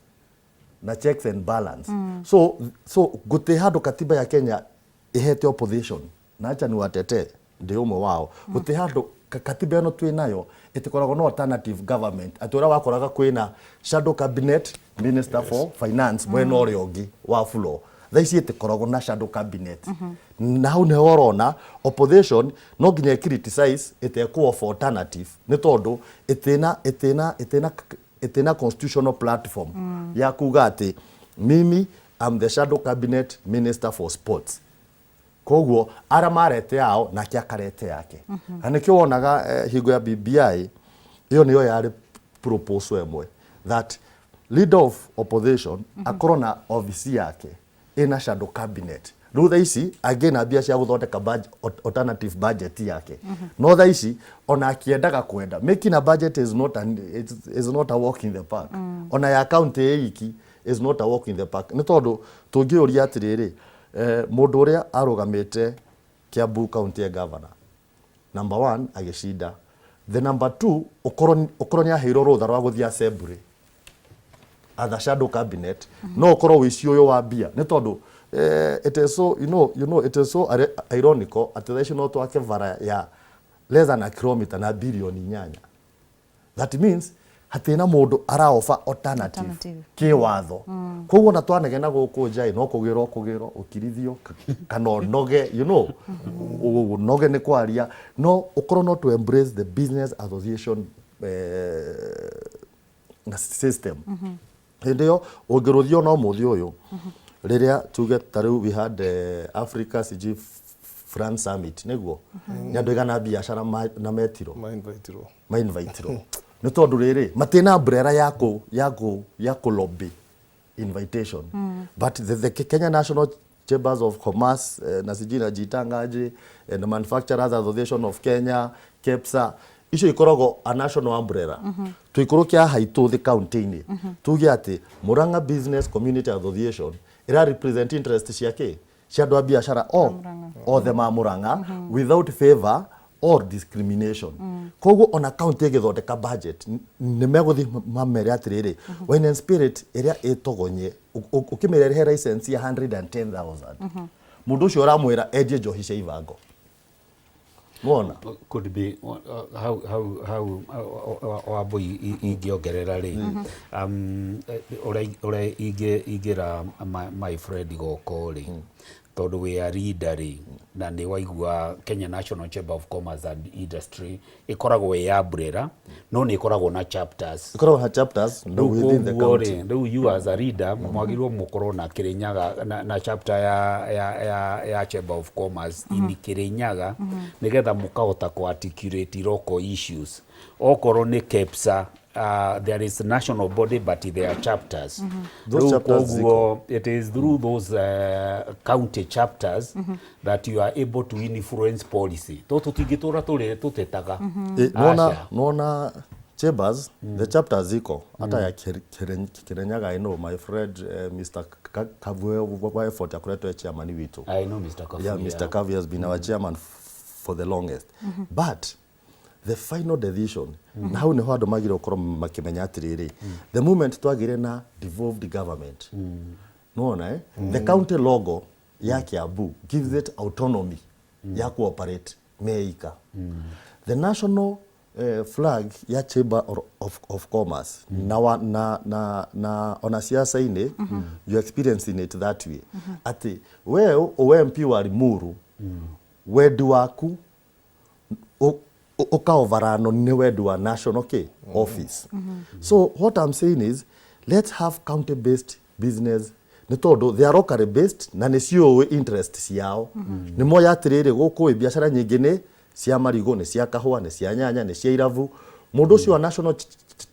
na checks and balance. So gũtĩ handũ katiba ya Kenya ihete opposition, na acha ni watetee, ndĩ ũmwe wao, gũtĩ handũ katiba ĩno twĩ nayo ĩtĩkoragwo no alternative government, atĩ ũrĩa wakoraga kwĩna shadow cabinet minister for finance mwena ũrĩa ũngĩ wa floor. Thaa ici ĩtĩkoragwo na shadow cabinet, na hau nĩho ũrona opposition no nginya ĩ criticize ĩtekũ offer alternative, nĩ tondũ ĩtĩna constitutional platform ya kuga atĩ mimi am the shadow cabinet minister for sports. Koguo arĩa marete yao nake akarete yake. Na nĩkĩo wonaga hingo ya BBI ĩyo nĩyo yarĩ proposal ĩmwe that leader of opposition akorwo na ofici yake ĩna shadow cabinet. Rĩu thaa ici angĩ na mbia cia gũthondeka alternative budget yake, no thaa ici ona akĩendaga kwenda, making a budget is not a walk in the park. Ona ya county ĩ iki is not a walk in the park, nĩ tondũ tũngĩũria atĩrĩrĩ, mũndũ ũrĩa arũgamĩte Kiambu county ya governor number one agĩcinda, the number two ũkorwo nĩ aheirwo rũtha rwa gũthiĩ assembly. As a shadow cabinet no ũkorwo wĩici ũyũ wa mbia nĩ tondũ it is so you know it is so ironical atĩ thaa ici no twake bara ya less than a kilometer na 8 bilioni. That means hatirĩ na mũndũ araofa alternative Alternative. Kĩwatho. Koguo na twanegena gũkũ nja ĩ, no kũgĩrwo kũgĩrwo ũkirithio kana ũnoge ũnoge nĩ kwaria, no ũkorwo no to embrace the business association na system. Hĩndĩ ĩyo ũngĩrũthio no mũthĩ ũyũ rĩrĩa tuge ta rĩu we had Africa CG France Summit, nĩguo nĩ andũ aigana biacara na metirwo? Mainvitirwo. Mainvitirwo nĩ tondũ rĩrĩ matina umbrella ya kũ lobby invitation, but the Kenya National Chambers of Commerce na sijui na jitangaje and the Manufacturers Association of Kenya, KEPSA, icio ikoragwo a national umbrella. Tuikũrũke haha itũ thĩ county-inĩ, tuge atĩ Murang'a Business Community Association ĩra represent interest cia kĩ, cia andũ a biacara o othe ma Murang'a without favor or discrimination. Koguo ona county ĩgĩthondeka budget nĩ megũthiĩ mamere atĩrĩrĩ, wine and spirit ĩrĩa ĩtogonye ũkĩmĩrehe license ya 110,000, mũndũ ũcio ũramwĩra endie njohi cia ibango wona. Could be how Wambui ingĩongerera rĩ, ũrĩa ingĩra my friend goko rĩ, tondũ wĩ a leader rĩ, na nĩ waigua Kenya National Chamber of Commerce and Industry ĩkoragwo ĩ umbrella no nĩ ĩkoragwo na chapters. Ĩkoragwo na chapters na rĩu within the koguo county. Rĩ, rĩu you as a leader mwagĩrĩirwo mũkorwo na Kĩrĩnyaga na chapter ya Chamber of Commerce in Kĩrĩnyaga nĩgetha mũkahota kũ articulate local issues. Okorwo nĩ KEPSA, there is national body but there are chapters. Those Rĩu chapters. Koguo it is through those county chapters that you are able to influence policy to tũtingĩtũra tũrĩ tũtetaga. Nona Aca. Nona chambers, the chapters ziko hata ya Kirinyaga. I know my friend Mr. Kavue wa effort akoretwo e chairman witũ. I know Mr. Kafu. Yeah, Mr. Kavu has been our chairman for the longest, but the final decision na hau niho andũ magĩrĩirwo gũkorwo makĩmenya atĩrĩrĩ, the moment twagĩire na devolved government, nĩwona, the county logo ya Kiambu gives it autonomy ya cooperate meika. The national flag ya Chamber of Commerce na, wa, na, na, na ona siasa-inĩ you experiencing it that way, atĩ we ũwe MP wa Limuru, wendi waku ũkaovarano nĩ wendi wa national k office. So what I'm saying is let's have county based business nĩ tondũ they are locally based na nĩ ciũĩ interest ciao. Nĩ moya atĩrĩrĩ, gũkũ ĩ biacara nyingĩ nĩ cia marigũ, nĩ cia kahũa, nĩ cia nyanya, nĩ cia irabu. Mũndũ ũcio wa National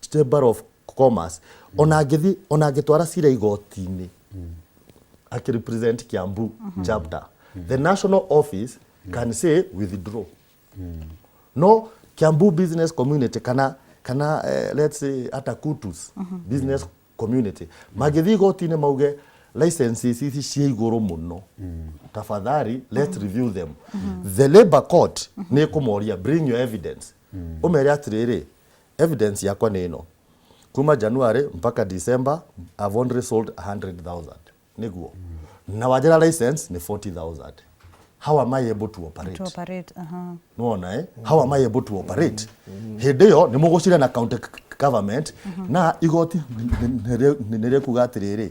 Chamber of Commerce ona angĩthiĩ, ona angĩtwara cira igoti-inĩ akirepresent Kiambu chapter, the national office can say withdraw. No Kiambu business community kana let's say hata Kutus business community mangĩthiĩ igoti-inĩ mauge licenses ici ciĩ igũrũ mũno, tafadhali let's review them, the labor court nĩ ĩkũmoria, "Bring your evidence." Ũmere atĩrĩrĩ, evidence yakwa nĩ ĩno, kuma January mpaka December I've only sold 100,000, nĩguo na wanjĩra license nĩ 40,000, how am I able to operate? To operate. Nĩwona, eh? How am I able to operate? Hĩndĩ ĩyo nĩ mũgũcira na county government na igoti nĩ rĩkuga atĩrĩrĩ,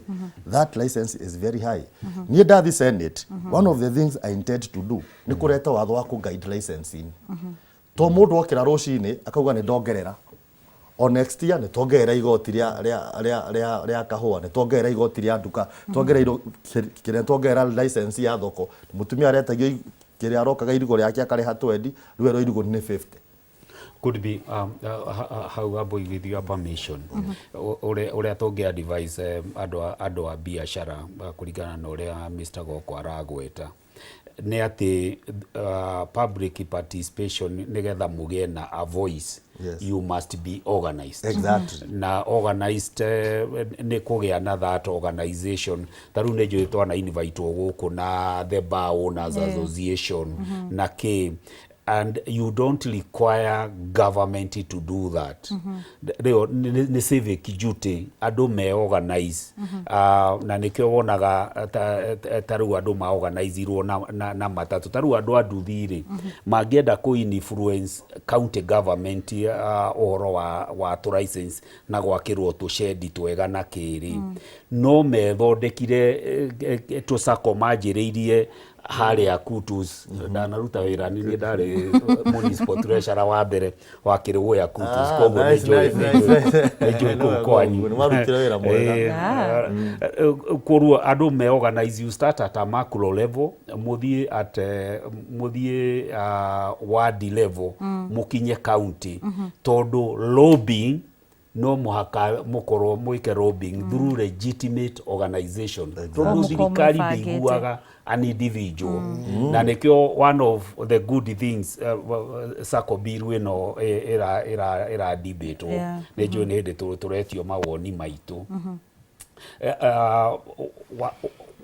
that license is very high. Niĩ ndathi Senate, one of the things I intend to do nĩ kũreta watho wa kũ guide licensing, to mũndũ okĩra rũcinĩ akauga nĩ ndongerera, o next year nĩ tuongerera igoti rĩa kahũa, nĩ tuongerera igoti rĩa nduka, tuongerera kĩrĩa, tuongerera license ya thoko. Mũtumia aretagio kĩrĩa arokaga irigũ rĩake akarĩha 20, rĩu erwo irigũ nĩ 50. Could be hau Wambui, with your permission, ũrĩa tũngĩ advise andũ a biacara kũringana na ũrĩa Mr. Goko aragweta nĩ atĩ public participation, nĩgetha mũgĩe na a voice, you must be organized. Na organized nĩ kũgĩa na that organization. Ta rĩu nĩ njũĩ twana invite gũkũ na the Bar Owners Association na kĩ. And you don't require government to do that. Rĩo nĩ civic duty andũ me organize. Na nĩkĩo wonaga ta rĩu andũ ma organizirwo na matatũ. Ta rĩu andũ a nduthi rĩ, mangĩenda kũ influence county government ũhoro wa tũ license na gwakĩrwo tũcendi twega na kĩrĩ, no methondekire tũ sacco manjĩrĩirie harĩa Kutus. Ndanaruta wĩra, nĩ niĩ ndarĩ municipal treasurer wa mbere wa Kĩrĩgũya Kutus. Koguo nĩ njũĩ kũu kwanyu. Nĩ marutire wĩra mwega. Koguo andũ me organize, you start at a macro level, mũthiĩ at mũthiĩ ward level, mũkinye county, tondũ lobbying no mũhaka mũkorwo mwĩke lobbying through legitimate organization, tondũ Mũkorwo thirikari mwĩbangĩte. ndĩiguaga an individual. Na nĩkĩo one of the good things sacco bill ĩno ĩra debatwo, nĩ njũĩ nĩ hĩndĩ tũretio mawoni maitũ.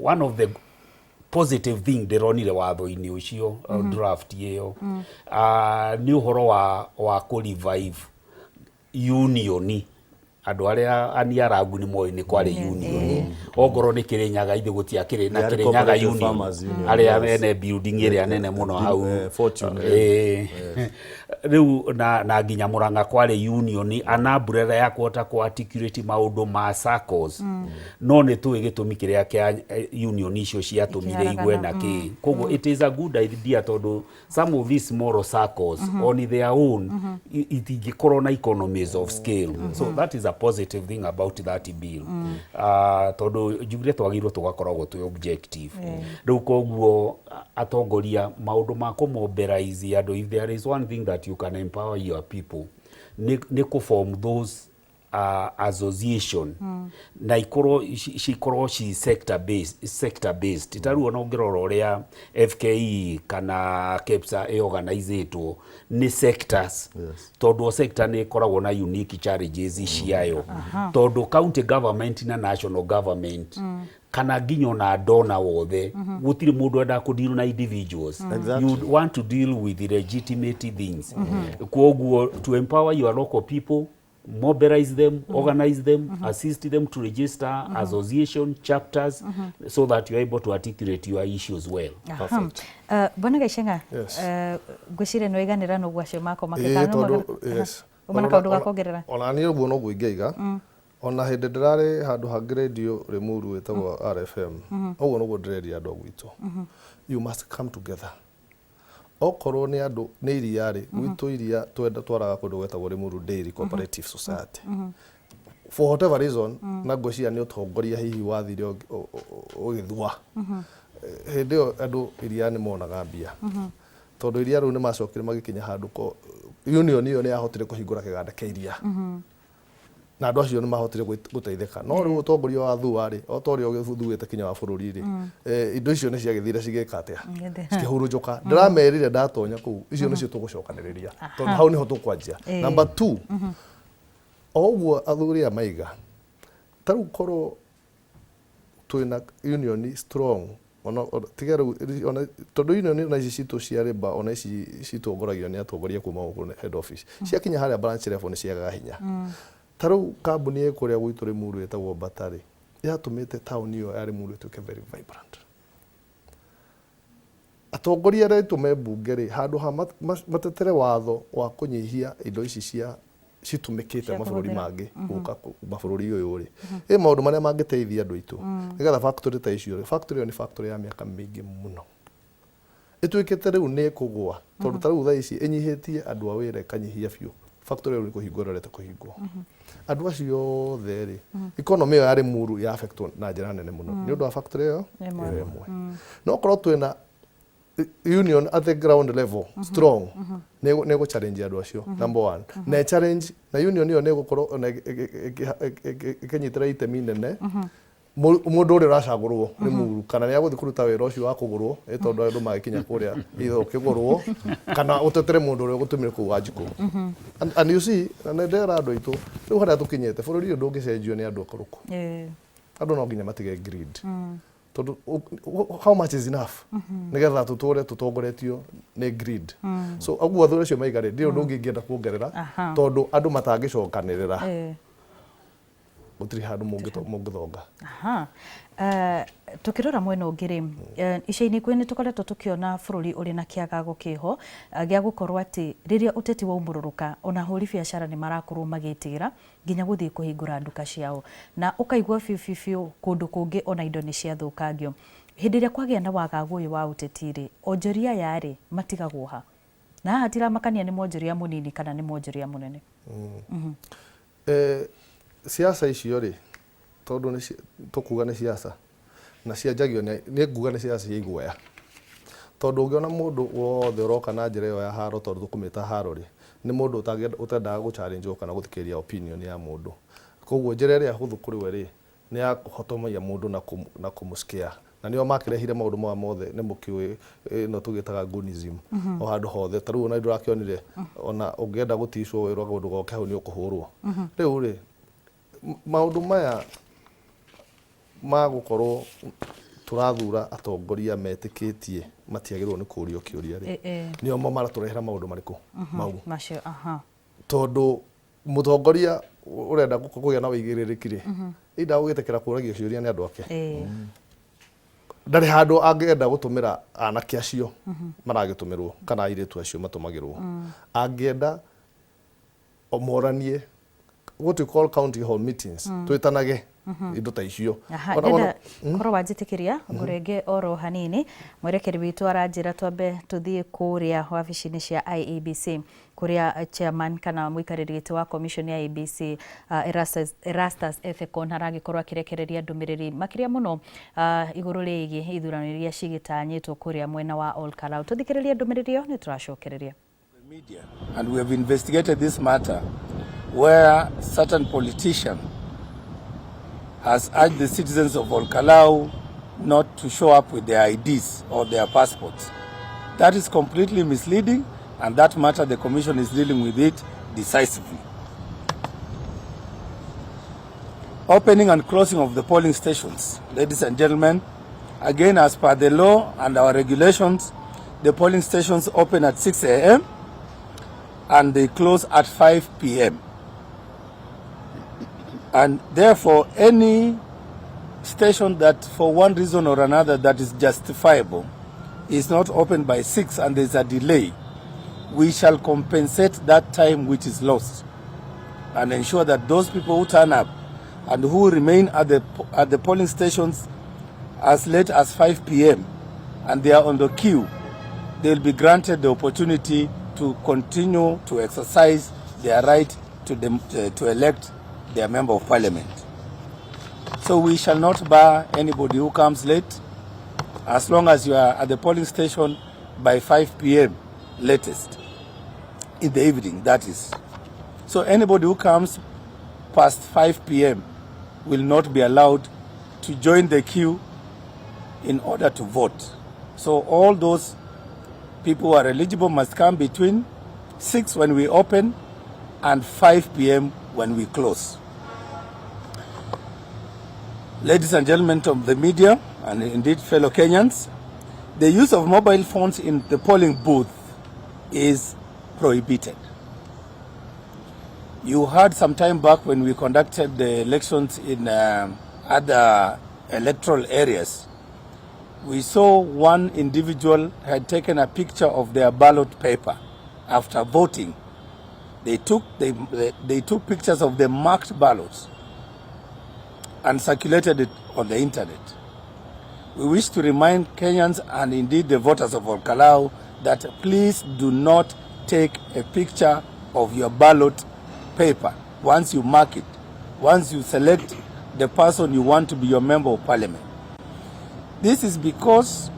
One of the positive thing ndĩronire watho-inĩ ũcio, draft ĩyo, nĩ ũhoro wa kũ revive union. Andũ arĩa aniarangu nĩ moĩ nĩ kwarĩ union, ongorwo nĩ Kĩrĩnyaga, ithe gũtiakĩrĩ na Yarĩ Kĩrĩnyaga Cooperative Union. Farmers Union, Arĩa yes. ene building ĩrĩa nene mũno hau. Fortune. Rĩu na nginya Mũrang'a kwarĩ union ana umbrella ya kũhota kũ articulate maũndũ ma SACCOs. No nĩ tũĩ gĩtũmi kĩrĩa kĩa union icio ciatũmire igwe na kĩ. Koguo it is a good idea, tondũ some of these small SACCOs on their own itingĩkorwo na economies of scale. So that is a positive thing about that bill, tondũ njugire twagĩrĩirwo tũgakoragwo twĩ objective. Rĩu koguo atongoria, maũndũ ma kũmobilize andũ, if there is one thing that you can empower your people, nĩ kũ-form those association na ikorwo cikorwo ci sector based. Ta rĩu ona ũngĩrora ũrĩa FKE kana KEPSA ĩorganizĩtwo nĩ sectors, tondũ o sector nĩ ĩkoragwo na unique challenges ciayo, tondũ county government na national government kana nginya ona donor wothe, gũtirĩ mũndũ endaga kũdeal na individuals. You want to deal with legitimate things. Koguo to empower your local people, mobilize them, organize them, assist them to register association chapters so that you're able to articulate your issues well. Aha. Bwana Gaichenga, Yes. Ngwĩciria nĩ waiganĩra na ũguo acio makwa. Ĩĩ, tondũ yes. Uma na kaũndũ ga kuongerera? Ona niĩ ũguo noguo ingĩiga. Ona hĩndĩ ndĩrarĩ handũ hangĩ radio Limuru ĩtagwo RFM, ũguo noguo ndĩreria andũ a gwitũ, you must come together. Okorwo nĩ andũ nĩ iria rĩ, gwitũ iria twenda twaraga kũndũ gwetagwo Limuru Dairy Cooperative Society. For whatever reason, na ngwĩciria nĩ ũtongoria hihi wathire ũgĩthua. Hĩndĩ ĩyo andũ iria nĩ monaga mbia, tondũ iria rĩu nĩ macokire magĩkinya handũ ko union ĩyo nĩ yahotire kũhingũra kĩganda kĩa iria na andũ acio nĩ mahotire gũteithĩka. No rĩu ũtongoria wa thua rĩ, o ta ũrĩa ũgĩthuĩte kinya wa bũrũri rĩ, indo icio nĩ ciagĩthire cigĩka atĩa? Ng'ende. Cikĩhurunjũka. Ndĩramerire ndatonya kũu, icio nĩcio tũgũcokanĩrĩria, tondũ hau nĩho tũkwanjia. Number two, o ũguo athuri aya maiga, ta rĩu korwo twĩna union strong, ona tiga rĩu ona tondũ union ona ici citũ cia labour, ona ici citongoragio nĩ atongoria kuma gũkũ head office, ciakinya harĩa branch level nĩ ciagaga hinya. Ta rĩu kambuni ĩ kũrĩa gwitũ Limuru ĩtagwo Batari yatũmĩte taũni ĩyo ya Limuru ĩtuĩke very vibrant. Atongoria arĩa aitũ me mbunge rĩ, handũ ha matetere watho wa kũnyihia indo ici cia citũmĩkĩte Cia mabũrũri kũhũthĩra. mangĩ gũka mabũrũri ũyũ rĩ, ĩ maũndũ marĩa mangĩteithia andũ aitũ nĩgetha factory ta icio rĩ, factory ĩyo nĩ factory ya mĩaka mĩingĩ mũno, ĩtuĩkĩte rĩu nĩ ĩkũgũa, tondũ ta rĩu thaa ici ĩnyihĩtie andũ a wĩra, ĩkanyihia biũ. Factory ĩyo nĩ kũhingwo ĩrorete kũhingwo. Andũ acio othe rĩ, economy ĩyo ya Limuru ya affectwo na njĩra nene mũno nĩ ũndũ wa factory ĩyo Ĩmwe. ĩyo ĩmwe. No korwo twĩna union at the ground level strong, nĩ ĩgũ challenge andũ acio, number one, na challenge na union ĩyo nĩ ĩgũkorwo ona ĩkĩnyitĩra itemi nene mũndũ ũrĩa ũracagũrwo nĩ muru, kana nĩ agũthiĩ kũruta wĩra ũcio wa kũgũrwo, ĩ tondũ andũ magĩkinya kũrĩa either ũkĩgũrwo kana ũtetere mũndũ ũrĩa ũgũtũmire kũu Wanjikũ. And you see, na nĩ ndĩrera andũ aitũ, rĩu harĩa tũkinyĩte, bũrũri ũyũ ndũngĩcenjio nĩ andũ akũrũkũ. Andũ no nginya matige greed. Tondũ how much is enough nĩgetha tũtũre tũtongoretio nĩ greed? So ũguo athuri acio maiga rĩ, ndirĩ ũndũ ũngĩ ingĩenda kuongerera, tondũ andũ matangĩcokanĩrĩra, gũtirĩ handũ mũngĩthonga. Aha. Tukĩrora mwena ũngĩ rĩ, ica-inĩ ikuhĩ nĩ tũkoretwo tũkĩona bũrũri ũrĩ na kĩagago kĩho gĩa gũkorwo atĩ rĩrĩa ũteti waumũrũrũka, ona ahũri biacara nĩ marakorwo magĩtigĩra nginya gũthiĩ kũhingũra nduka ciao, na ũkaigua biũ biũ biũ kũndũ kũngĩ ona indo nĩ ciathũkangio. Hĩndĩ ĩrĩa kwagĩa na wagagu ũyũ wa ũteti rĩ, onjoria aya rĩ, matigagwo ha? Na haha tiramakania nĩ mwonjoria mũnini kana nĩ mwonjoria mũnene. Siasa icio rĩ, tondũ nĩ tũkuga nĩ siasa na cianjagio nĩ nguga nĩ siasa cia iguoya, tondũ ũngĩona mũndũ wothe ũroka na njĩra ĩyo ya haro, tondũ tũkũmĩta haro rĩ, nĩ mũndũ ũtendaga gũ challenge kana gũthikĩrĩria opinion ya mũndũ. Koguo njĩra ĩrĩa hũthũ kũrĩ we rĩ, nĩ ya kũhotomia mũndũ na kũmũ scare, na nĩo makĩrehire maũndũ maya mothe. Nĩ mũkĩũĩ ĩno tũgĩtaga goonism o handũ hothe. Ta rĩu ona ndũrakĩonire, ona ũngĩenda gũticwo wĩrwo ndũgoke hau nĩ ũkũhũrwo. Rĩu rĩ, maũndũ maya ma gũkorwo tũrathura atongoria metĩkĩtie matiagĩrĩirwo nĩ kũrio kĩũria rĩ, nĩo mo maratũrehera maũndũ marĩkũ mau? Macio, aha. Tondũ mũtongoria ũrenda kũgĩa na ũigĩrĩrĩki rĩ, ida gũgĩtĩkĩra kũragio ciũria nĩ andũ ake, ndarĩ handũ angĩenda gũtũmĩra anake acio maragĩtũmĩrwo kana airĩtu acio matũmagĩrwo. Angĩenda moranie what we call county hall meetings, twĩtanage indo ta icio. Aha, ndĩrenda korwo wanjĩtĩkĩria ngũrenge oro hanini. Mwerekeri witũ aranjĩra twambe tũthiĩ kũrĩa wabici-inĩ cia IEBC, kũrĩa chairman kana mũikarĩri gĩtĩ wa commission ya IEBC, Erastus Ethekon, aragĩkorwo akĩrekereria ndũmĩrĩri makĩria mũno igũrũ rĩgiĩ ithurano iria cigĩtanyĩtwo kũrĩa mwena wa Ol Kalou. Tũthikĩrĩrie ndũmĩrĩri ĩyo, nĩ tũracokereria. Media, and we have investigated this matter where certain politician has urged the citizens of Olkalou not to show up with their IDs or their passports. That is completely misleading, and that matter the commission is dealing with it decisively. Opening and closing of the polling stations. Ladies and gentlemen, again, as per the law and our regulations, the polling stations open at 6 a.m. and they close at 5 p.m. And therefore, any station that for one reason or another that is justifiable is not open by 6 and there's a delay, we shall compensate that time which is lost and ensure that those people who turn up and who remain at the polling stations as late as 5 p.m. and they are on the queue, they will be granted the opportunity to continue to exercise their right to elect their member of parliament. So we shall not bar anybody who comes late as long as you are at the polling station by 5 p.m. latest, in the evening, that is. So anybody who comes past 5 p.m. will not be allowed to join the queue in order to vote. So all those people who are eligible must come between 6 when we open and 5 p.m. when we close. Ladies and gentlemen of the media, and indeed fellow Kenyans, the use of mobile phones in the polling booth is prohibited. You heard some time back when we conducted the elections in other electoral areas, we saw one individual had taken a picture of their ballot paper after voting. They took pictures of the marked ballots and circulated it on the internet. We wish to remind Kenyans and indeed the voters of Olkalou that please do not take a picture of your ballot paper once you mark it, once you select the person you want to be your member of parliament. This is because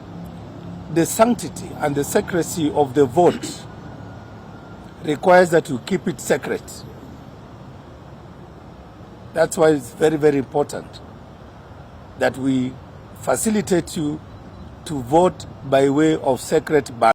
the sanctity and the secrecy of the vote requires that you keep it secret. That's why it's very, very important that we facilitate you to vote by way of secret ballot.